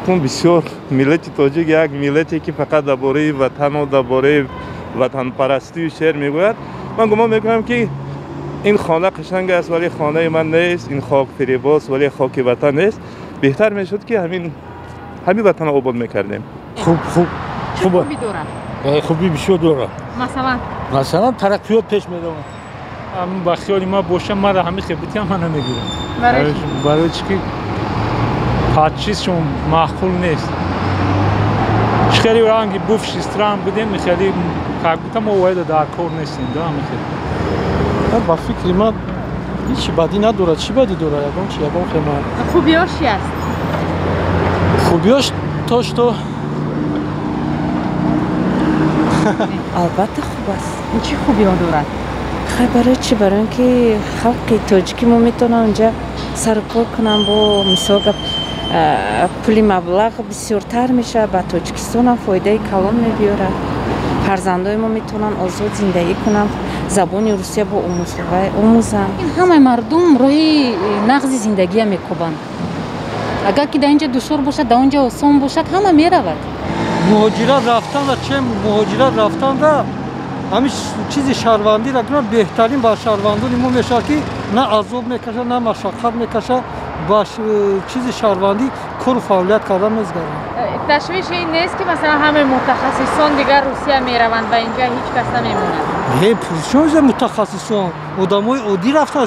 Акнун бисёр миллати тоҷик як миллате ки фақат дар бораи ватану дар бораи ватанпарастию шеър мегӯяд. Ман гумон мекунам, ки ин хона қашанг аст, вале хонаи ман нест, ин хок фиребост, вале хоки ватан нест. Беҳтар мешуд, ки ҳамин ватанро обод мекардем. Хуб, хуб. Чӣ хубӣ дорад? Хубӣ бисёр дорад. Масалан? Масалан, тараққиёт пеш меравад. Ба хиёли ман боша, мара ҳамин хебити ҳам ман намегирам. Барои чӣ ки подчизшон маъқул нест. Чӣ хеле ранги бывший стран будем, хеле как будто мо воида дар кор нестем, да, ҳамин хел. Ба фикри ман, ҳечи бадӣ надорад. Чӣ бадӣ дорад? Ягон чи, ягон хема. Хубиёш чи аст? Хубиёш то что Албатта, хуб аст. Чӣ хубиҳо дорад? Хай, барои чӣ? Барои он ки халқи тоҷики мо метавонанд унҷа сару кор кунанд, бо мисол гап, пули маблағ бисёртар мешавад, ба Тоҷикистонам фоидаи калон мебиёрад. Фарзандои мо метавонанд озод зиндагӣ кунанд, забони русия бо омӯзанд. Ҳамаи мардум роҳи нағзи зиндагия мекобанд. Агар ки дар инҷа душвор бошад, дар он ҷо осон бошад, ҳама меравад. Муҳоҷират рафтанда, че муҳоҷират рафтанда, ҳамин чизи шаҳрвандиро кунад, беҳтарин ба шаҳрвандони мо мешавад, ки на азоб мекашад, на машаққат мекашад, ба чизи шаҳрвандӣ кору фаъолият кардан мезгарад. Ташвиши ин нест, ки масалан ҳамаи мутахассисон дигар Русия мераванд ва инҷа ҳеҷ кас намемонад? Не, причём мутахассисон? Одамои оддӣ рафта,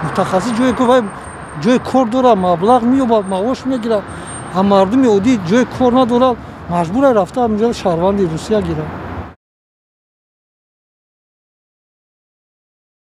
мутахассис ҷое вай ҷои кор дорад, маблағ меёбад, маош мегирад, а мардуми оддӣ ҷои кор надорад, маҷбура рафта ҳаминҷо шаҳрванди Русия гирад.